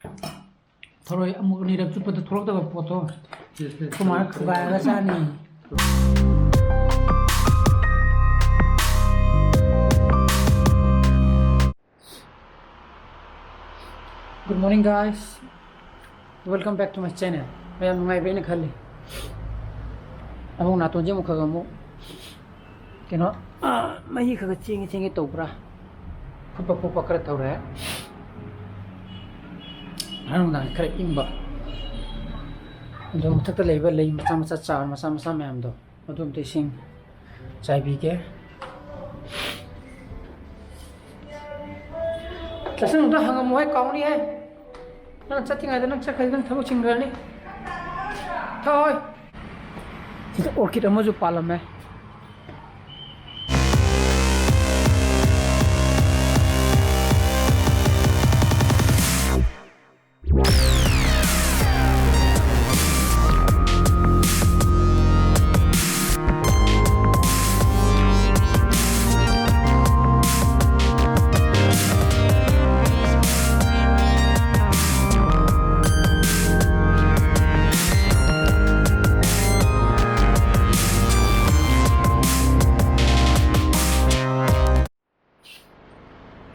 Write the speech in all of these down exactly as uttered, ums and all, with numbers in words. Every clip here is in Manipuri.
ꯊꯔꯣꯏ ꯑꯃꯨꯛ ꯑꯅꯤꯔꯛ ꯆꯨꯞꯄꯗ ꯊꯣꯛꯂꯛꯇꯕ ꯄꯣꯠꯇꯣ ꯀꯃꯥꯏꯅ ꯊꯨꯒꯥꯏꯔꯒ ꯆꯥꯅꯤ? Good morning, guys. Welcome back to my channel. ꯃꯌꯥꯝ ꯅꯨꯡꯉꯥꯏꯕ꯭ꯔꯥ ꯍꯥꯏꯅ ꯈꯜꯂꯤ꯫ ꯑꯃꯨꯛ ꯅꯥꯇꯣꯟꯁꯦ ꯑꯃꯨꯛ ꯈꯔ ꯈꯔ ꯑꯃꯨꯛ ꯀꯩꯅꯣ, ꯑꯥ, ꯃꯍꯤ ꯈꯔ ꯈꯔ ꯆꯦꯡꯒꯦ ꯆꯦꯡꯒꯦ ꯇꯧꯕ꯭ꯔꯥ? ꯐꯨꯠꯄ ꯐꯨꯠꯄ ꯈꯔ ꯇꯧꯔꯦ꯫ ꯉꯔꯥꯡ ꯅꯨꯡꯗꯥꯡ ꯈꯔ ꯏꯪꯕ꯫ ꯑꯗꯣ ꯃꯊꯛꯇ ꯂꯩꯕ ꯂꯩ ꯃꯆꯥ ꯃꯆꯥ, ꯆꯥꯔ ꯃꯆꯥ ꯃꯆꯥ ꯃꯌꯥꯝꯗꯣ, ꯑꯗꯨ ꯑꯝꯇ ꯏꯁꯤꯡ ꯆꯥꯏꯕꯤꯒꯦ꯫ ꯂꯥꯏꯁꯪ ꯑꯝꯇ ꯍꯪꯉꯝꯃꯣ ꯍꯦ, ꯀꯥꯎꯅꯤ ꯍꯦ꯫ ꯅꯪ ꯆꯠꯇ꯭ꯔꯤꯉꯩꯗ ꯅꯪ ꯆꯠꯈ꯭ꯔꯗꯤ ꯅꯪ ꯊꯕꯛ ꯆꯤꯟꯈ꯭ꯔꯅꯤ꯫ ꯊꯣꯏ꯫ ꯁꯤꯗ orchid ꯑꯃꯁꯨ ꯄꯥꯜꯂꯝꯃꯦ꯫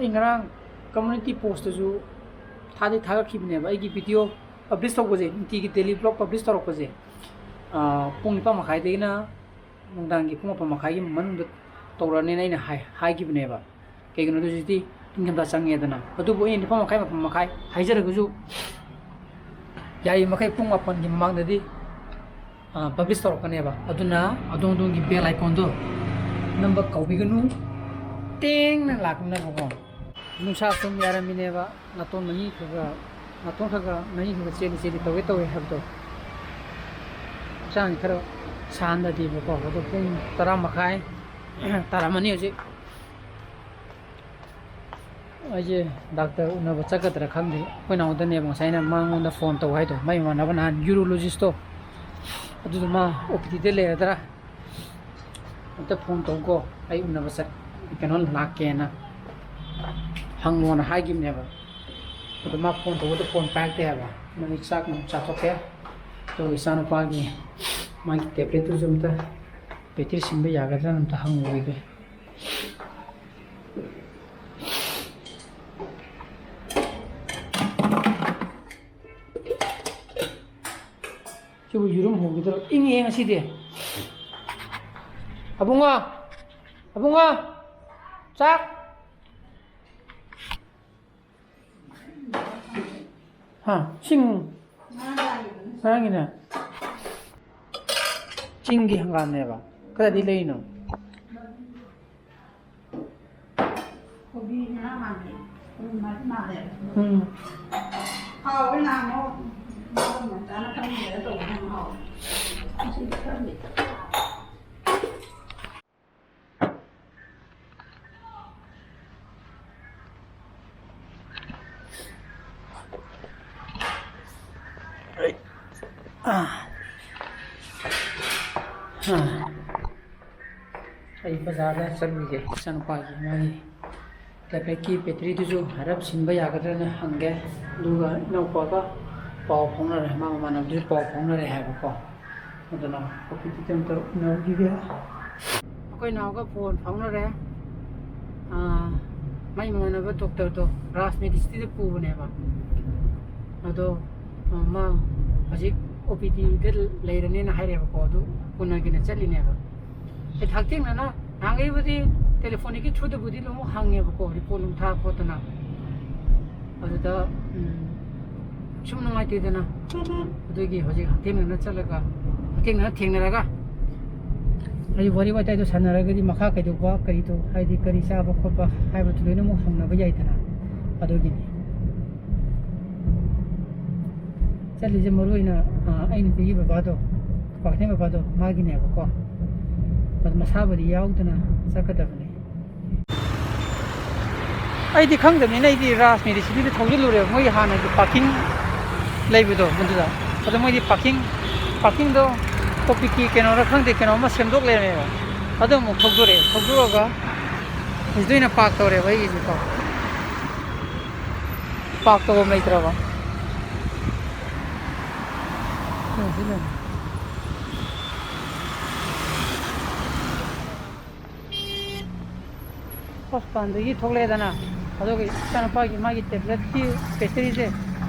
ꯑꯩ ꯉꯔꯥꯡ community post ꯇꯁꯨ ꯊꯥꯗꯤ ꯊꯥꯒꯠꯈꯤꯕꯅꯦꯕ, ꯑꯩꯒꯤ video publish ꯇꯧꯕꯁꯦ, ꯅꯨꯡꯇꯤꯒꯤ daily vlog publish ꯇꯧꯔꯛꯄꯁꯦ, ꯑꯥ, ꯄꯨꯡ ꯅꯤꯄꯥꯟ ꯃꯈꯥꯏꯗꯒꯤꯅ ꯅꯨꯡꯗꯥꯡꯒꯤ ꯄꯨꯡ ꯃꯥꯄꯟ ꯃꯈꯥꯏꯒꯤ ꯃꯅꯨꯡꯗ ꯇꯧꯔꯛꯑꯅꯦꯅ ꯑꯩꯅ ꯍꯥꯏ-, ꯍꯥꯏꯈꯤꯕꯅꯦꯕ꯫ ꯀꯩꯒꯤꯅꯣꯗ ꯍꯧꯖꯤꯛꯇꯤ ꯏꯪꯊꯝꯊꯥ ꯆꯪꯉꯦꯗꯅ꯫ ꯑꯗꯨꯕꯨ ꯑꯩꯅ ꯅꯤꯄꯥꯟ ꯃꯈꯥꯏ, ꯃꯥꯄꯟ ꯃꯈꯥꯏ ꯍꯥꯏꯖꯔꯒꯁꯨ, ꯌꯥꯔꯤꯕ ꯃꯈꯩ ꯄꯨꯡ ꯃꯥꯄꯟꯒꯤ ꯃꯃꯥꯡꯗꯗꯤ ꯑꯥ, publish ꯇꯧꯔꯛꯀꯅꯦꯕ꯫ ꯑꯗꯨꯅ ꯑꯗꯣꯝ ꯑꯗꯣꯝꯒꯤ bell icon ꯗꯣ ꯅꯝꯕ ꯀꯥꯎꯕꯤꯒꯅꯨ꯫ ꯇꯦꯡꯅ ꯂꯥꯛꯅꯕꯀꯣ꯫ ꯅꯨꯡꯁꯥ ꯁꯨꯝ ꯌꯥꯔꯝꯃꯤꯅꯦꯕ, ꯅꯥꯇꯣꯟ ꯃꯍꯤ ꯈꯔ ꯈꯔ, ꯅꯥꯇꯣꯟ ꯈꯔ ꯈꯔ ꯃꯍꯤ ꯈꯔ ꯈꯔ ꯆꯦꯜꯂꯤ ꯆꯦꯜꯂꯤ ꯇꯧꯒꯦ ꯇꯧꯋꯦ ꯍꯥꯏꯕꯗꯣ꯫ ꯍꯛꯆꯥꯡꯁꯤ ꯈꯔ ꯁꯥꯍꯟꯗꯗꯦꯕꯀꯣ꯫ ꯑꯗꯣ ꯄꯨꯡ ꯇꯔꯥ ꯃꯈꯥꯏ ꯇꯥꯔꯝꯃꯅꯤ ꯍꯧꯖꯤꯛ꯫ ꯑꯩꯁꯦ ꯗꯥꯛꯇꯔ ꯎꯅꯕ ꯆꯠꯀꯗ꯭ꯔꯥ ꯈꯪꯗꯦ꯫ ꯑꯩꯈꯣꯏ ꯅꯥꯎꯗꯅꯦꯕ ꯉꯁꯥꯏ ꯑꯩꯅ ꯃꯉꯣꯟꯗ phone ꯇꯧ ꯍꯥꯏꯗꯣ, ꯃꯥꯏ ꯃꯃꯥꯟꯅꯕ ꯅꯍꯥꯟ urologist ꯇꯣ, ꯑꯗꯨꯗꯣ ꯃꯥ OPD ꯗ ꯂꯩꯔꯗ꯭ꯔꯥ? ꯑꯝꯇ phone ꯇꯧꯀꯣ, ꯑꯩ ꯎꯅꯕ ꯆꯠ-, ꯀꯩꯅꯣ, ꯂꯥꯛꯀꯦꯅ ꯍꯪꯉꯣꯅ ꯍꯥꯏꯈꯤꯕꯅꯦꯕ꯫ ꯑꯗꯣ ꯃꯥ ꯐꯣꯟ ꯇꯧꯕꯗ ꯐꯣꯟ ꯄꯥꯏꯔꯛꯇꯦ ꯍꯥꯏꯕ꯫ ꯃꯥꯒꯤ ꯆꯥꯛ ꯅꯨꯡ ꯆꯥꯊꯣꯛꯀꯦ꯫ ꯑꯗꯨꯒ ꯏꯆꯥꯅꯨꯄꯥꯒꯤ ꯃꯥꯒꯤ ꯇꯦꯕ꯭ꯂꯦꯠꯇꯨꯁꯨ ꯑꯝꯇ ꯕꯦꯇ꯭ꯔꯤ ꯁꯤꯟꯕ ꯌꯥꯒꯗ꯭ꯔꯥꯅ ꯑꯝꯇ ꯍꯪꯉꯨꯈꯤꯒꯦ꯫ ꯁꯤꯕꯨ ꯌꯦꯔꯨꯝ ꯍꯧꯒꯗ꯭ꯔꯣ? ꯏꯪꯉꯦ ꯉꯁꯤꯗꯤ꯫ ꯑꯕꯨꯡꯉꯣ! ꯑꯕꯨꯡꯉꯣ! ꯆꯥꯛ! ꯍꯥ? ꯁꯤꯡ? ꯉꯔꯥꯡꯒꯤꯅꯦ꯫ ꯆꯤꯡꯒꯤ ꯍꯪꯒꯥꯝꯅꯦꯕ꯫ ꯀꯗꯥꯏꯗꯒꯤ ꯂꯩꯔꯤꯅꯣ? ꯀꯣꯕꯤ ꯃꯅꯥ ꯃꯥꯟꯕꯤ꯫ ꯀꯣꯕꯤ ꯃꯔꯤ ꯃꯥꯜꯂꯦ꯫ ꯎꯝ꯫ ꯍꯥꯎꯋꯦ ꯅꯍꯥꯟꯃꯨꯛ ꯃꯔꯣꯏ ꯃꯆꯥꯅ ꯈꯔ ꯃꯨꯟꯒꯦꯔꯥ ꯇꯧꯕꯅꯦ ꯌꯥꯝ ꯍꯥꯎꯋꯦ꯫ ꯉꯁꯤꯗꯤ ꯈꯔ ꯂꯩ꯫ ꯑꯥ꯫ ꯑꯥ꯫ ꯑꯩ ꯕꯖꯥꯔꯗ ꯆꯠꯂꯨꯒꯦ, ꯏꯆꯥꯅꯨꯄꯥꯒꯤ ꯃꯥꯒꯤ ꯇꯦꯕ꯭ꯂꯦꯠꯀꯤ ꯕꯦꯇ꯭ꯔꯤꯗꯨꯁꯨ ꯍꯥꯏꯔꯞ ꯁꯤꯟꯕ ꯌꯥꯒꯗ꯭ꯔꯅ ꯍꯪꯒꯦ꯫ ꯑꯗꯨꯒ ꯏꯅꯥꯎꯄꯥꯒ ꯄꯥꯎ ꯐꯥꯎꯅꯔꯦ, ꯃꯥ ꯃꯃꯥꯟꯅꯕꯗꯨꯁꯨ ꯄꯥꯎ ꯐꯥꯎꯅꯔꯦ ꯍꯥꯏꯕꯀꯣ꯫ ꯑꯗꯨꯅ ꯑꯣ ꯄꯤ ꯇꯤꯗ ꯑꯝꯇ ꯎꯅꯔꯨꯈꯤꯒꯦ꯫ ꯑꯩꯈꯣꯏ ꯏꯅꯥꯎꯒ ꯐꯣꯟ ꯐꯥꯎꯅꯔꯦ꯫ ꯑꯥ, ꯃꯥꯏ ꯃꯃꯥꯟꯅꯕ ꯗꯣꯛꯇꯔꯗꯣ ꯔꯥꯖ ꯃꯦꯗꯤꯁꯤꯇꯤꯗ ꯄꯨꯕꯅꯦꯕ꯫ ꯑꯗꯣ, ꯑ, ꯃꯥ ꯍꯧꯖꯤꯛ ꯑꯣ ꯄꯤ ꯇꯤꯗ ꯂꯩꯔꯅꯦꯅ ꯍꯥꯏꯔꯦꯕꯀꯣ, ꯑꯗꯨ ꯎꯅꯒꯦꯅ ꯆꯠꯂꯤꯅꯦꯕ꯫ ꯑꯩ ꯍꯛꯊꯦꯡꯅꯅ, ꯅꯍꯥꯟꯈꯩꯕꯨꯗꯤ ꯇꯦꯂꯤꯐꯣꯟꯒꯤ ꯊ꯭ꯔꯨꯗꯕꯨꯗꯤ ꯑꯗꯨꯝ ꯍꯪꯉꯦꯕꯀꯣ, ꯔꯤꯄꯣꯔꯠ ꯅꯨꯡ ꯊꯥ ꯈꯣꯠꯇꯅ꯫ ꯑꯗꯨꯗ, ꯎꯝ, ꯁꯨꯝ ꯅꯨꯡꯉꯥꯏꯇꯦꯗꯅ, ꯑꯗꯨꯒꯤ ꯍꯧꯖꯤꯛ ꯍꯛꯊꯦꯡꯅꯅ ꯆꯠꯂꯒ, ꯍꯛꯊꯦꯡꯅꯅ ꯊꯦꯡꯅꯔꯒ, ꯑꯩ ꯋꯥꯔꯤ ꯋꯥꯇꯥꯏꯗꯣ ꯁꯥꯟꯅꯔꯒꯗꯤ ꯃꯈꯥ ꯀꯩꯗꯧꯕ, ꯀꯔꯤꯗꯣ, ꯍꯥꯏꯗꯤ ꯀꯔꯤ ꯆꯥꯕ ꯈꯣꯠꯄ ꯍꯥꯏꯕꯗꯨ ꯂꯣꯏꯅꯃꯛ ꯍꯪꯅꯕ ꯌꯥꯏꯗꯅ, ꯑꯗꯨꯒꯤꯅꯤ꯫ ꯆꯠꯂꯤꯁꯦ ꯃꯔꯨ ꯑꯣꯏꯅ, ꯑ, ꯑꯩ ꯅꯨꯄꯤꯒꯤ ꯕꯕꯥꯗꯣ, ꯀ꯭ꯋꯥꯀꯩꯊꯦꯜ ꯕꯕꯥꯗꯣ, ꯃꯥꯒꯤꯅꯦꯕꯀꯣ꯫ ꯑꯗꯨ ꯃꯁꯥꯕꯨꯗꯤ ꯌꯥꯎꯗꯅ ꯆꯠꯀꯗꯕꯅꯤ꯫ ꯑꯩꯗꯤ ꯈꯪꯗꯕꯅꯤꯅ ꯑꯩꯗꯤ ꯔꯥꯖ ꯃꯦꯗꯤꯁꯤꯇꯤꯗ ꯊꯧꯖꯤꯜꯂꯨꯔꯦꯕ, ꯃꯣꯏꯒꯤ ꯍꯥꯟꯅꯒꯤ ꯄꯥꯔꯀꯤꯡ ꯂꯩꯕꯗꯣ ꯑꯗꯨꯗ꯫ ꯑꯗꯣ ꯃꯣꯏꯗꯤ ꯄꯥꯔꯀꯤꯡ, ꯄꯥꯔꯀꯤꯡꯗꯣ ꯀꯣꯄꯤꯀꯤ ꯀꯩꯅꯣꯔ ꯈꯪꯗꯦ, ꯀꯩꯅꯣꯝꯃ ꯁꯦꯝꯗꯣꯛ ꯂꯩꯔꯝꯃꯦꯕ꯫ ꯑꯗꯣ ꯑꯃꯨꯛ ꯊꯧꯗꯣꯔꯛꯑꯦ, ꯊꯧꯗꯣꯔꯛꯑꯒ ꯍꯧꯖꯤꯛꯇ ꯑꯣꯏꯅ ꯄꯥꯔꯛ ꯇꯧꯔꯦꯕ ꯑꯩꯒꯤꯁꯦꯀꯣ꯫ ꯄꯥꯛ ꯇꯧꯕꯝ ꯂꯩꯇ꯭ꯔꯕ꯫ ꯁꯤ ꯂꯩ꯫ ꯍꯣꯁꯄꯤꯇꯥꯜꯗꯒꯤ ꯊꯣꯛꯂꯛꯑꯦꯗꯅ, ꯑꯗꯨꯒ ꯏꯆꯥꯅꯨꯄꯥꯒꯤ ꯃꯥꯒꯤ ꯇꯦꯕ꯭ꯂꯦꯠꯀꯤ ꯕꯦꯇꯔꯤꯁꯦ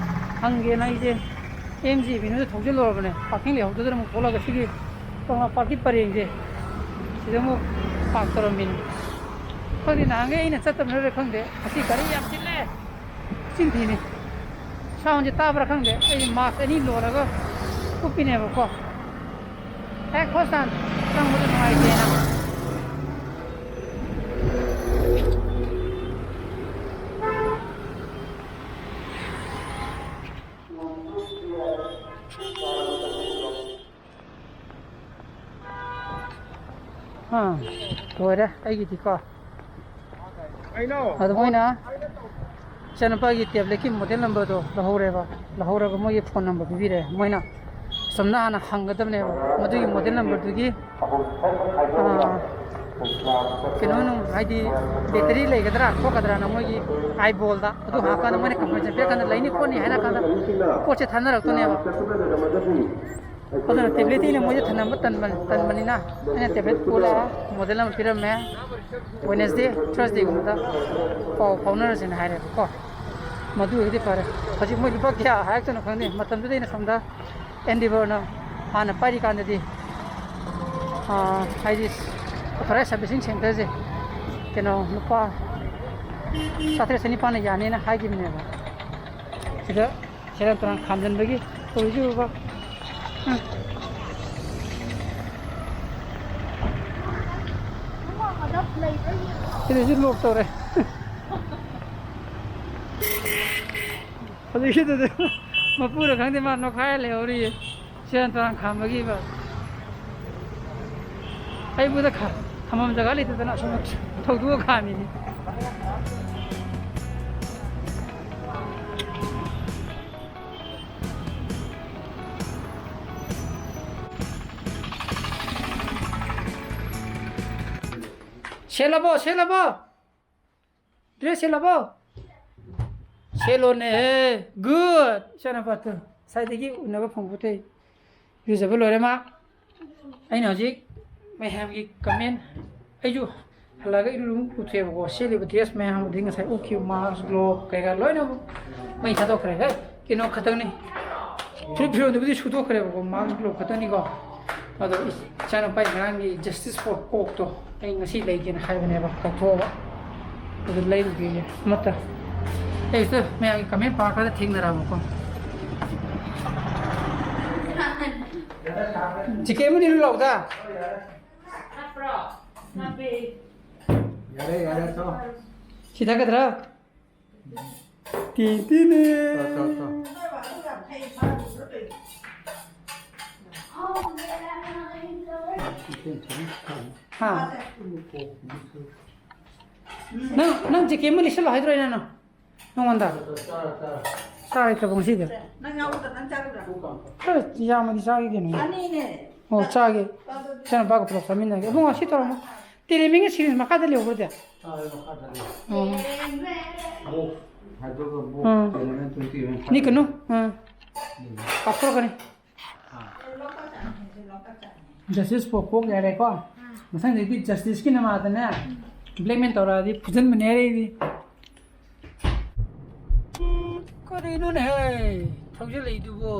ꯍꯪꯒꯦꯅ ꯑꯩꯁꯦ ꯑꯦꯝ ꯖꯤ ꯑꯦꯚꯦꯅ꯭ꯌꯨꯗ ꯊꯧꯖꯤꯜꯂꯨꯔꯕꯅꯦ, ꯄꯥꯔꯀꯤꯡ ꯂꯩꯍꯧꯗꯗꯅ ꯑꯃꯨꯛ ꯊꯣꯛꯂꯒ ꯁꯤꯒꯤ ꯀꯪꯂꯥ ꯄꯥꯠꯀꯤ ꯄꯔꯦꯡꯁꯦ ꯁꯤꯗ ꯑꯃꯨꯛ ꯄꯥꯔꯛ ꯇꯧꯔꯝꯃꯤꯅꯤ꯫ ꯈꯪꯗꯦ, ꯅꯍꯥꯟꯈꯩ ꯑꯩꯅ ꯆꯠꯇꯕꯅꯔ ꯈꯪꯗꯦ, ꯉꯁꯤ ꯒꯥꯔꯤ ꯌꯥꯝ ꯆꯤꯜꯂꯦ꯫ ꯆꯤꯟ ꯊꯤꯅꯤ꯫ ꯁꯥꯎꯟꯁꯦ ꯇꯥꯕ꯭ꯔꯥ ꯈꯪꯗꯦ, ꯑꯩ ꯃꯥꯁꯛ ꯑꯅꯤ ꯂꯣꯜꯂꯒ ꯎꯞꯄꯤꯅꯦꯕꯀꯣ꯫ ꯍꯦꯛ ꯍꯣꯁꯄꯤꯇꯥꯜ ꯆꯪꯕꯗ ꯅꯨꯡꯉꯥꯏꯇꯦꯅ꯫ ꯑꯥ, ꯂꯣꯏꯔꯦ ꯑꯩꯒꯤꯗꯤꯀꯣ꯫ ꯑꯗꯨ ꯃꯣꯏꯅ ꯏꯆꯥꯅꯨꯄꯥꯒꯤ ꯇꯦꯕ꯭ꯂꯦꯠꯀꯤ ꯃꯣꯗꯦꯜ ꯅꯝꯕꯔꯗꯣ ꯂꯧꯍꯧꯔꯦꯕ, ꯂꯧꯍꯧꯔꯒ ꯃꯣꯏꯒꯤ ꯐꯣꯟ ꯅꯝꯕꯔ ꯄꯤꯕꯤꯔꯦ꯫ ꯃꯣꯏꯅ ꯑꯁꯣꯝꯗ ꯍꯥꯟꯅ ꯍꯪꯒꯗꯕꯅꯦꯕ, ꯃꯗꯨꯒꯤ ꯃꯣꯗꯦꯜ ꯅꯝꯕꯔꯗꯨꯒꯤ, ꯑꯥ, ꯀꯩꯅꯣ ꯅꯨꯡ, ꯍꯥꯏꯗꯤ ꯕꯦꯇꯔꯤ ꯂꯩꯒꯗ꯭ꯔꯥ ꯈꯣꯠꯀꯗ꯭ꯔꯥꯅ ꯃꯣꯏꯒꯤ ꯑꯥꯏꯕꯣꯜꯗ ꯑꯗꯨ ꯍꯪꯉꯀꯥꯟꯗ ꯃꯣꯏꯅ ꯀꯟꯐꯔꯃꯦꯁꯟ ꯄꯤꯔꯀꯥꯟꯗ ꯂꯩꯅꯤ ꯈꯣꯠꯅꯤ ꯍꯥꯏꯔ ꯀꯥꯟꯗ ꯄꯣꯠꯁꯦ ꯊꯥꯅꯔꯛꯇꯣꯏꯅꯦꯕ꯫ ꯑꯗꯨꯅ ꯇꯦꯕ꯭ꯂꯦꯠꯇꯤ ꯑꯩꯅ ꯃꯣꯏꯗ ꯊꯅꯝꯕ ꯇꯟꯕ-, ꯇꯟꯕꯅꯤꯅ ꯑꯩꯅ ꯇꯦꯕ꯭ꯂꯦꯠ ꯄꯨꯔ ꯂꯥꯛꯑꯣ, ꯃꯣꯗꯦꯜ ꯑꯃ ꯄꯤꯔꯝꯃꯦ, ꯋꯦꯅꯁꯗꯦ, ꯊꯔꯁꯗꯦꯒꯨꯝꯕꯗ ꯄꯥꯎ ꯐꯥꯎꯅꯔꯁꯦꯅ ꯍꯥꯏꯔꯦꯕꯀꯣ꯫ ꯃꯗꯨ ꯑꯣꯏꯔꯒꯗꯤ ꯐꯔꯦ꯫ ꯍꯧꯖꯤꯛ ꯃꯣꯏ ꯂꯨꯄꯥ ꯀꯌꯥ ꯍꯥꯏꯔꯛꯇꯣꯏꯅꯣ ꯈꯪꯗꯦ꯫ ꯃꯇꯝꯗꯨꯗ ꯑꯩꯅ ꯁꯣꯝꯗ ꯑꯦꯟꯗꯤꯚꯔꯅ ꯍꯥꯟꯅ ꯄꯥꯏꯔꯤꯀꯥꯟꯗꯗꯤ, ꯑꯥ, ꯍꯥꯏꯗꯤ ꯑꯣꯊꯣꯔꯥꯏꯖ ꯁꯔꯚꯤꯁꯤꯡ ꯁꯦꯟꯇꯔꯁꯦ ꯀꯩꯅꯣ ꯂꯨꯄꯥ ꯆꯥꯇ꯭ꯔꯦꯠ ꯆꯅꯤꯄꯥꯟꯅ ꯌꯥꯅꯤꯅ ꯍꯥꯏꯈꯤꯕꯅꯦꯕ꯫ ꯁꯤꯗ ꯁꯦꯔꯥꯟ ꯇꯨꯔꯥꯟ ꯈꯥꯝꯖꯤꯟꯕꯒꯤ ꯑꯣꯏꯔꯁꯨꯕ꯫ ꯁꯤꯗꯁꯨ ꯂꯣꯛ ꯇꯧꯔꯦ꯫ ꯍꯧꯖꯤꯛꯀꯤꯗꯨꯗ ꯃꯄꯨꯔ ꯈꯪꯗꯦ, ꯃꯥ ꯅꯣꯛꯈꯥꯏꯔ ꯂꯩꯍꯧꯔꯤꯌꯦ꯫ ꯁꯦꯔꯥꯟ ꯇꯨꯔꯥꯟ ꯈꯥꯝꯕꯒꯤꯕ꯫ ꯑꯩꯕꯨꯗ ꯈ-, ꯊꯝꯐꯝ ꯖꯒꯥ ꯂꯩꯇꯗꯅ ꯑꯁꯣꯝꯗ ꯊꯧꯗꯣꯛꯑ ꯈꯥꯝꯃꯤꯅꯤ꯫ ꯁꯦꯠꯂꯕꯣ? ꯁꯦꯠꯂꯕꯣ? ꯗ꯭ꯔꯦꯁ ꯁꯦꯠꯂꯕꯣ? ꯍꯦꯜꯂꯣꯅꯦꯍꯦ꯫ Good꯫ ꯏꯆꯥꯅꯨꯄꯥꯗꯣ ꯉꯁꯥꯏꯗꯒꯤ ꯎꯅꯕ ꯐꯪꯄꯣꯠꯇꯦ꯫ ꯏꯔꯨꯖꯕ ꯂꯣꯏꯔꯦ ꯃꯥ꯫ ꯑꯩꯅ ꯍꯧꯖꯤꯛ ꯃꯌꯥꯝꯒꯤ comment, ꯑꯩꯁꯨ ꯍꯜꯂꯛꯑꯒ ꯏꯔꯨ ꯂꯨꯊꯣꯛꯑꯦꯕꯀꯣ꯫ ꯁꯦꯠꯂꯤꯕ dress ꯃꯌꯥꯝ, ꯑꯗꯩ ꯉꯁꯥꯏ ꯎꯞꯈꯤꯕ mask, glove ꯀꯩꯀꯥ ꯂꯣꯏꯅꯃꯛ ꯃꯩ ꯊꯥꯗꯣꯛꯈ꯭ꯔꯦ꯫ ꯍꯦ, ꯀꯩꯅꯣ ꯈꯛꯇꯪꯅꯤ, ꯐꯨꯔꯤꯠ ꯐꯤꯔꯣꯟꯗꯨꯕꯨꯗꯤ ꯁꯨꯗꯣꯛꯈ꯭ꯔꯦꯕꯀꯣ, mask, glove ꯈꯛꯇꯪꯅꯤꯀꯣ꯫ ꯑꯗꯣ ꯏꯆꯥꯅꯨꯄꯥꯒꯤ ꯉꯔꯥꯡꯒꯤ Justice for Coke ꯇꯣ ꯑꯩ ꯉꯁꯤ ꯂꯩꯒꯦꯅ ꯍꯥꯏꯕꯅꯦꯕ, ꯀꯥꯎꯊꯣꯛꯑꯕ꯫ ꯑꯗꯨ ꯂꯩꯔꯨꯒꯦꯌꯦ ꯑꯃꯠꯇ꯫ ꯑꯩ ꯁꯤꯗ ꯃꯌꯥꯝꯒꯤ comment ꯄꯥꯔꯀꯥꯟꯗ ꯊꯦꯡꯅꯔꯛꯑꯕꯀꯣ꯫ ꯖꯦꯀꯦꯠ ꯑꯃ ꯂꯤꯠꯂꯨ ꯂꯥꯎꯗ꯫ ꯌꯥꯔꯦ, ꯌꯥꯔꯦ, ꯆꯣ꯫ ꯁꯤ ꯊꯛꯀꯗ꯭ꯔꯥ? ꯇꯤ ꯇꯤꯅꯦ꯫ ꯆꯣ, ꯆꯣ, ꯆꯣ꯫ ꯍꯥ? ꯅꯪ, ꯅꯪ ꯖꯦꯀꯦꯠ ꯑꯃ ꯂꯤꯠꯁꯜꯂꯣ ꯍꯥꯏꯗ꯭ꯔꯣ ꯑꯩꯅ ꯅꯪ? ꯅꯉꯣꯟꯗ? ꯆꯥꯔ, ꯆꯥꯔ꯫ ꯆꯥꯔꯣꯏꯗ꯭ꯔꯕꯣ ꯉꯁꯤꯗꯤ? ꯅꯪ ꯌꯥꯎꯕꯗ ꯅꯪ ꯆꯥꯔꯨꯕ꯭ꯔꯥ? ꯈꯔ ꯌꯥꯝꯃꯗꯤ ꯆꯥꯒꯦ ꯀꯩꯅꯣ꯫ ꯑꯅꯤꯅꯦ꯫ ꯑꯣ, ꯆꯥꯒꯦ꯫ ꯆꯥꯗꯣ ꯏꯆꯥꯅꯨꯄꯥꯒ ꯄꯨꯂꯞ ꯆꯥꯃꯤꯟꯅꯒꯦ꯫ ꯏꯕꯨꯡꯉꯣ, ꯁꯤ ꯇꯧꯔꯝꯃꯣ꯫ ꯇꯦꯂꯦꯃꯤꯡꯒ ꯁꯤꯔꯤꯟꯁ ꯃꯈꯥꯗ ꯂꯩꯍꯧꯕ꯭ꯔꯗꯤ? ꯑꯥ, ꯃꯈꯥꯗ ꯂꯩ꯫ ꯑꯣ꯫ ꯕꯣꯛꯁ ꯍꯥꯏꯗꯣꯛꯑꯒ ꯕꯣꯛꯁ ꯎꯝ꯫ ꯀꯩꯅꯣꯅ ꯇ꯭ꯋꯦꯟꯇꯤ ꯅꯤꯛꯀꯅꯨ꯫ ꯎꯝ꯫ ꯎꯝ꯫ ꯀꯥꯞꯊꯣꯔꯛꯀꯅꯤ꯫ ꯑꯥ꯫ Justice for Coke ꯌꯥꯔꯦꯀꯣ? ꯃꯊꯪꯗꯩꯗꯤ Justice ꯀꯤ ꯅꯃꯥꯗꯅꯦ, blackmail ꯇꯧꯔꯛꯑꯗꯤ ꯐꯨꯖꯟꯕꯅꯦ ꯍꯥꯏꯔꯛꯏꯅꯤ꯫ ꯀꯔꯤꯅꯣꯅꯦꯍꯦ ꯊꯧꯖꯤꯜꯂꯛꯏꯗꯨꯕꯣ?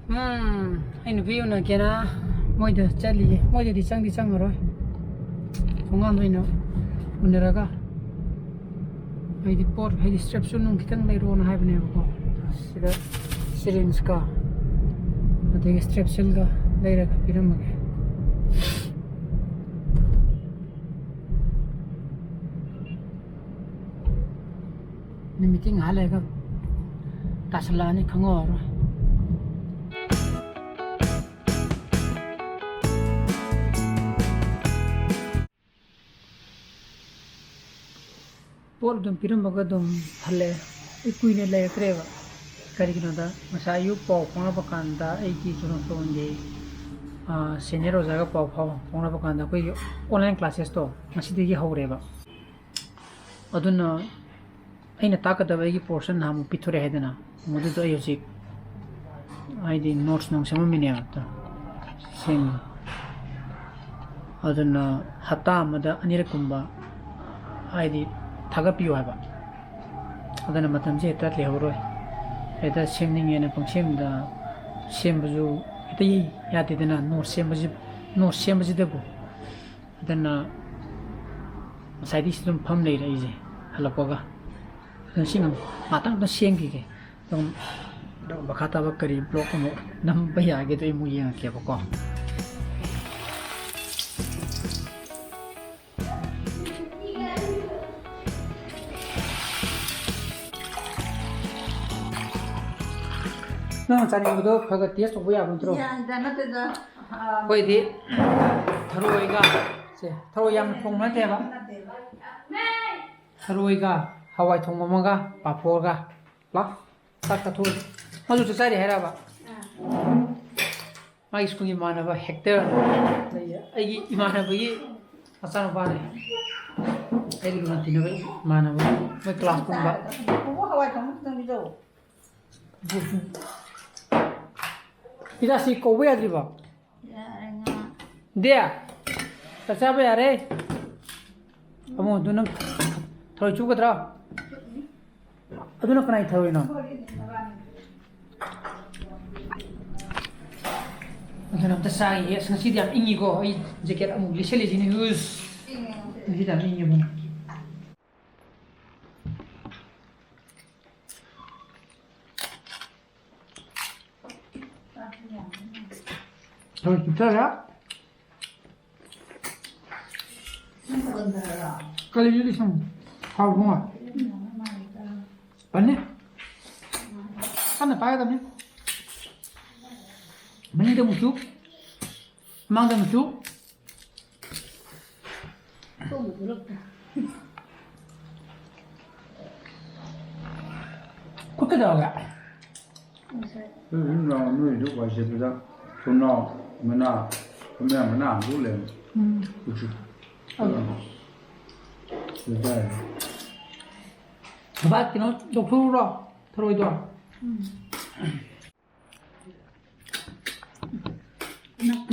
ꯎꯝ, ꯑꯩ ꯅꯨꯄꯤ ꯎꯅꯒꯦꯅ ꯃꯣꯏꯗ ꯆꯠꯂꯤꯌꯦ꯫ ꯃꯣꯏꯗꯗꯤ ꯆꯪꯗꯤ ꯆꯪꯉꯔꯣꯏ꯫ ꯊꯣꯡꯒꯥꯟꯗ ꯑꯣꯏꯅ ꯎꯅꯔꯒ, ꯑꯩꯗꯤ ꯄꯣꯠ, ꯍꯥꯏꯗꯤ ꯁ꯭ꯇ꯭ꯔꯦꯞꯁꯨ ꯅꯨꯡ ꯈꯤꯇꯪ ꯂꯩꯔꯣꯅ ꯍꯥꯏꯕꯅꯦꯕꯀꯣ꯫ ꯁꯤꯗ ꯁꯤꯔꯤꯟꯁꯀ ꯑꯗꯒꯤ ꯁ꯭ꯇ꯭ꯔꯦꯞꯁꯤꯜꯒ ꯂꯩꯔꯒ ꯄꯤꯔꯝꯃꯒꯦ꯫ ꯅꯨꯃꯤꯠꯇꯤ ꯉꯥꯏꯍꯥꯛ ꯂꯩꯔꯒ ꯇꯥꯁꯜꯂꯛꯑꯅꯤ, ꯈꯪꯍꯧꯔꯔꯣꯏ꯫ ꯄꯣꯠ ꯑꯗꯨꯝ ꯄꯤꯔꯝꯃꯒ ꯑꯗꯨꯝ ꯍꯜꯂꯛꯑꯦ꯫ ꯑꯩ ꯀꯨꯏꯅ ꯂꯩꯔꯛꯇ꯭ꯔꯦꯕ꯫ ꯀꯔꯤꯒꯤꯅꯣꯗ, ꯉꯁꯥꯏ ꯑꯌꯨꯛ ꯄꯥꯎ ꯐꯥꯎꯅꯕ ꯀꯥꯟꯗ, ꯑꯩꯒꯤ ꯖꯣꯅꯣꯁꯇꯣꯟꯒꯤ, ꯑꯥ, senior ꯑꯣꯖꯥꯒ ꯄꯥꯎ ꯐꯥꯎ-, ꯐꯥꯎꯅꯕ ꯀꯥꯟꯗ, ꯑꯩꯈꯣꯏꯒꯤ online classes ꯇꯣ ꯉꯁꯤꯗꯒꯤ ꯍꯧꯔꯦꯕ꯫ ꯑꯗꯨꯅ ꯑꯩꯅ ꯇꯥꯛꯀꯗꯕ ꯑꯩꯒꯤ portion ꯅꯍꯥꯟꯃꯨꯛ ꯄꯤꯊꯣꯔꯛꯑꯦ ꯍꯥꯏꯗꯅ, ꯃꯗꯨꯗꯣ ꯑꯩ ꯍꯧꯖꯤꯛ, ꯍꯥꯏꯗꯤ, notes ꯅꯨꯡ ꯁꯦꯝꯃꯝꯃꯤꯅꯦꯕ, ꯇ-, ꯁꯦꯝꯃꯤ꯫ ꯑꯗꯨꯅ ꯍꯞꯇꯥ ꯑꯃꯗ ꯑꯅꯤꯔꯛꯀꯨꯝꯕ, ꯍꯥꯏꯗꯤ, ꯊꯥꯒꯠꯄꯤꯌꯨ ꯍꯥꯏꯕ꯫ ꯑꯗꯨꯅ ꯃꯇꯝꯁꯦ ꯍꯦꯛꯇ ꯂꯩꯍꯧꯔꯣꯏ꯫ ꯍꯦꯛꯇ ꯁꯦꯝꯅꯤꯡꯉꯦꯅ ꯄꯪꯁꯦꯝꯗ ꯁꯦꯝꯕꯁꯨ ꯍꯦꯛꯇ ꯌꯥꯗꯦꯗꯅ, notes ꯁꯦꯝꯕꯁꯤ, notes ꯁꯦꯝꯕꯁꯤꯗꯕꯨ꯫ ꯑꯗꯨꯅ ꯉꯁꯥꯏꯗꯤ ꯁꯤ ꯑꯗꯨꯝ ꯐꯝ ꯂꯩꯔꯦ ꯑꯩꯁꯦ ꯍꯜꯂꯛꯄꯒ꯫ ꯑꯗꯨꯅ ꯁꯤ ꯉꯥꯛꯇꯪ ꯑꯝꯇ ꯁꯦꯝꯈꯤꯒꯦ꯫ ꯑꯗꯨꯝ, ꯑꯗꯨꯝ ꯃꯈꯥ ꯇꯥꯕ ꯀꯔꯤ vlog ꯑꯃꯨꯛ ꯅꯝꯕ ꯌꯥꯒꯦꯗꯣ ꯑꯩ ꯑꯃꯨꯛ ꯌꯦꯡꯉꯛꯀꯦꯕꯀꯣ꯫ ꯅꯪ ꯆꯥꯅꯤꯡꯕꯗꯣ ꯈꯔ ꯈꯔ taste ꯇꯧꯕ ꯌꯥꯕ ꯅꯠꯇ꯭ꯔꯣ? ꯌꯥꯏꯗ, ꯅꯠꯇꯦꯗ꯫ ꯑꯩꯈꯣꯏꯗꯤ ꯊꯔꯣꯏꯒ, ꯁꯦ, ꯊꯔꯣꯏ ꯌꯥꯝꯅ ꯊꯣꯡꯕ ꯅꯠꯇꯦꯕ꯫ ꯅꯠꯇꯦꯕ꯫ ꯊꯔꯣꯏꯒ ꯍꯋꯥꯏ ꯊꯣꯡꯕ ꯑꯃꯒ ꯄꯥꯐꯣꯔꯒ꯫ ꯂꯥ, ꯆꯥꯛ ꯆꯥꯊꯣꯛꯑꯁꯤ꯫ ꯃꯥꯁꯨ ꯆꯥꯛ ꯆꯥꯔꯤ ꯍꯥꯏꯔꯕ? ꯑꯥ꯫ ꯃꯥꯒꯤ ꯁ꯭ꯀꯨꯜꯒꯤ ꯏꯃꯥꯟꯅꯕ ꯍꯦꯛꯇꯔ ꯂꯩꯌꯦ꯫ ꯑꯩꯒꯤ ꯏꯃꯥꯟꯅꯕꯒꯤ ꯃꯆꯥꯅꯨꯄꯥꯅꯦ꯫ ꯑꯩꯒꯤ ꯂꯨꯅ ꯇꯤꯟꯅꯕ ꯏꯃꯥꯟꯅꯕ, ꯃꯣꯏ class ꯄꯨꯟꯕ꯫ ꯄꯨꯄꯨ ꯍꯋꯥꯏ ꯊꯣꯡꯕ ꯈꯤꯇꯪ ꯄꯤꯖꯧ꯫ ꯏꯆꯥꯁꯤ ꯀꯧꯕ ꯌꯥꯗ꯭ꯔꯤꯕꯣ? ꯌꯥꯔꯦ, ꯉꯥ꯫ ꯗꯦ, ꯆꯥꯛ ꯆꯥꯕ ꯌꯥꯔꯦ꯫ ꯑꯃꯨꯛ ꯑꯗꯨ ꯅꯪ ꯊꯔꯣꯏ ꯆꯨꯒꯗ꯭ꯔꯣ? ꯑꯗꯨꯅ ꯀꯅꯥꯏ ꯊꯔꯣꯏꯅꯣ? ꯑꯗꯨꯅ ꯑꯝꯇ ꯆꯥꯈꯤꯒꯦ꯫ ꯑꯁ, ꯉꯁꯤꯗꯤ ꯌꯥꯝ ꯏꯪꯉꯤꯀꯣ꯫ ꯑꯩ jacket ꯑꯃꯨꯛ ꯂꯤꯠꯁꯜꯂꯤꯁꯤꯅꯤ꯫ ꯎꯁ꯫ ꯉꯁꯤꯗꯤ ꯌꯥꯝ ꯏꯪꯉꯦꯕ꯫ ꯊꯔꯣꯏ ꯆꯨꯞꯊꯔꯦ꯫ ꯀꯔꯤꯁꯨ ꯂꯤꯁꯪ ꯍꯥꯎꯕ ꯉꯥꯏ꯫ ꯄꯟꯅꯤ꯫ ꯀꯟꯅ ꯄꯥꯏꯒꯗꯕꯅꯤ꯫ ꯃꯅꯤꯡꯗ ꯑꯃꯨꯛꯁꯨ, ꯃꯃꯥꯡꯗ ꯑꯃꯨꯛꯁꯨ꯫ ꯈꯨꯠ ꯀꯩꯗꯧꯔꯒꯦ? ꯉꯁꯥꯏ꯫ ꯅꯣꯏ ꯌꯨꯝ ꯅꯥꯎ ꯅꯣꯏꯗꯨ ꯋꯥꯏ ꯁꯤꯠꯄꯗ ꯊꯣꯡꯅꯥꯎ ꯃꯅꯥ, ꯊꯣꯡꯅꯥꯎ ꯃꯅꯥ ꯑꯃ ꯂꯩꯔꯝꯃꯤ꯫ ꯎꯝ꯫ ꯎꯆꯤ꯫ ꯑꯧ꯫ ꯑꯗꯨ ꯆꯥꯏ꯫ ꯕꯕꯥ, ꯀꯩꯅꯣ ꯂꯧꯊꯣꯛꯎꯔꯣ, ꯊꯔꯣꯏꯗꯣ?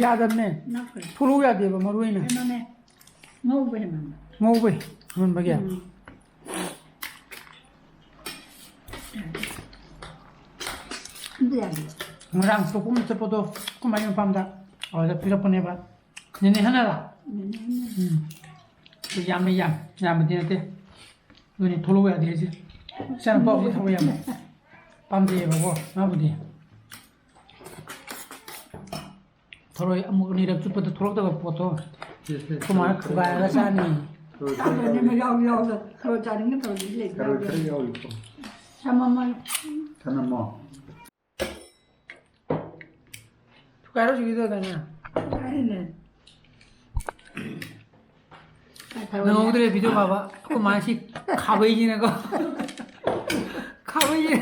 ꯌꯥꯗꯕꯅꯦ꯫ ꯅꯛꯈ꯭ꯔꯦ꯫ ꯊꯣꯛꯂꯛꯎ ꯌꯥꯗꯦꯕ, ꯃꯔꯨ ꯑꯣꯏꯅ꯫ ꯀꯩꯅꯣꯅꯦ, ꯉꯧꯕ ꯍꯦꯟꯃꯟꯕ꯫ ꯉꯧꯕ ꯍꯦꯟꯃꯟꯕꯒꯤ? ꯎꯝ꯫ ꯑꯗꯨ ꯌꯥꯗꯦ꯫ ꯉꯔꯥꯡ ꯇꯣꯄꯨꯝ ꯆꯠꯄꯗꯣ ꯑꯩꯈꯣꯏ ꯃꯥꯒꯤ ꯃꯄꯥꯝꯗ, ꯑꯗꯨꯗ ꯄꯤꯔꯛꯄꯅꯦꯕ꯫ ꯅꯦꯅꯦ ꯍꯟꯅꯔꯥ? ꯅꯦꯅꯦ ꯍꯟꯅ꯫ ꯎꯝ꯫ ꯑꯗꯨ ꯌꯥꯝꯅ ꯌꯥꯝ-, ꯌꯥꯝꯕꯗꯤ ꯅꯠꯇꯦ꯫ ꯑꯗꯨꯅꯤ ꯊꯣꯛꯂꯛꯎ ꯌꯥꯗꯦ ꯍꯥꯏꯁꯦ꯫ ꯏꯆꯥꯅꯨꯄꯥꯕꯨꯗꯤ ꯊꯕꯛ ꯌꯥꯝ ꯄꯥꯝꯖꯩꯌꯦꯕꯀꯣ, ꯃꯥꯕꯨꯗꯤ꯫ ꯊꯔꯣꯏ ꯑꯃꯨꯛ ꯑꯅꯤꯔꯛ ꯆꯨꯞꯄꯗ ꯊꯣꯛꯂꯛꯇꯕ ꯄꯣꯠꯇꯣ꯫ Yes, yes. ꯑꯩꯈꯣꯏ ꯃꯥꯅ ꯊꯨꯒꯥꯏꯔꯒ ꯆꯥꯅꯤ꯫ ꯊꯔꯣꯏ ꯈꯔ ꯆꯥꯗꯣꯏꯅꯦ, ꯌꯥꯎꯔꯤ, ꯌꯥꯎꯔꯤ꯫ ꯊꯔꯣꯏ ꯆꯥꯅꯤꯡꯉꯦ, ꯊꯔꯣꯏꯗꯤ ꯂꯩꯇꯦ꯫ ꯊꯔꯣꯏ ꯈꯔ ꯌꯥꯎꯔꯤꯀꯣ꯫ ꯁꯝꯃꯝꯃꯣ꯫ ꯁꯝꯃꯝꯃꯣ꯫ ꯊꯨꯒꯥꯏꯔꯣ ꯁꯤꯒꯤꯗꯣ ꯗꯥꯏꯅꯥ꯫ ꯊꯨꯒꯥꯏꯔꯤꯅꯦ꯫ ꯅꯪꯍꯧꯗ꯭ꯔꯦ video ꯐꯥꯕ꯫ ꯑꯩꯈꯣꯏ ꯃꯥꯁꯤ ꯈꯥꯕꯩꯁꯤꯅꯀꯣ꯫ ꯈꯥꯕꯩꯁꯤꯅ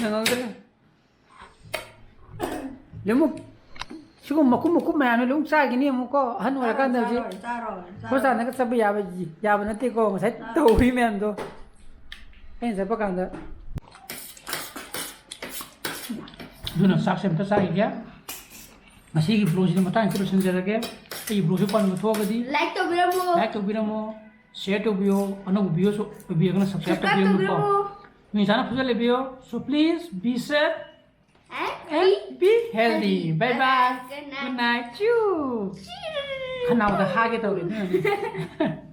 ꯅꯪꯍꯧꯗ꯭ꯔꯦ꯫ ꯂꯦꯝꯃꯨ꯫ ꯁꯤꯒꯨꯝꯕ ꯃꯀꯨꯞ ꯃꯀꯨꯞ ꯃꯌꯥꯝꯁꯦ ꯂꯣꯏ ꯆꯥꯈꯤꯅꯤ ꯑꯃꯨꯛꯀꯣ, ꯑꯍꯟ ꯑꯣꯏꯔꯀꯥꯟꯗ ꯍꯧꯖꯤꯛ꯫ ꯆꯥꯔꯣꯏ, ꯆꯥꯔꯣꯏ, ꯆꯥꯔꯣꯏ꯫ ꯍꯣꯁꯄꯤꯇꯥꯜꯗꯒ ꯆꯠꯄ ꯌꯥꯕ, ꯌꯥꯕ ꯅꯠꯇꯦꯀꯣ, ꯉꯁꯥꯏ ꯆꯥꯔꯣꯏ꯫ ꯇꯧꯔꯤ ꯃꯌꯥꯝꯗꯣ꯫ ꯑꯩꯅ ꯆꯠꯄ ꯀꯥꯟꯗ꯫ ꯑꯗꯨꯅ ꯆꯥꯛꯁꯦ ꯑꯝꯇ ꯆꯥꯈꯤꯒꯦ꯫ ꯉꯁꯤꯒꯤ vlogꯁꯤꯗꯤ ꯃꯇꯥꯡ ꯑꯁꯤꯗ ꯂꯣꯏꯁꯤꯟꯖꯔꯒꯦ꯫ ꯑꯩꯒꯤ vlogꯁꯤ ꯄꯥꯝꯕ ꯊꯣꯛꯑꯒꯗꯤ like ꯇꯧꯕꯤꯔꯝꯃꯨ꯫ Like ꯇꯧꯕꯤꯔꯝꯃꯨ, share ꯇꯧꯕꯤꯌꯣ, ꯑꯅꯧꯕ viewerꯁꯨ ꯑꯣꯏꯕꯤꯔꯒꯅ subscribe subscribe ꯇꯧꯕꯤꯔꯝꯃꯨꯀꯣ꯫ ꯇꯧꯕꯤꯔꯝꯃꯨ꯫ ꯅꯣꯏ ꯏꯆꯥꯅ ꯐꯨꯖꯜꯂꯦꯕꯤꯌꯣ꯫ So please be safe and and be healthy. Bye bye. Good night. Good night. Chew. ꯈꯅꯥꯎꯗ ꯍꯥꯒꯦ ꯇꯧꯔꯦ ꯑꯗꯨꯅꯅꯦ꯫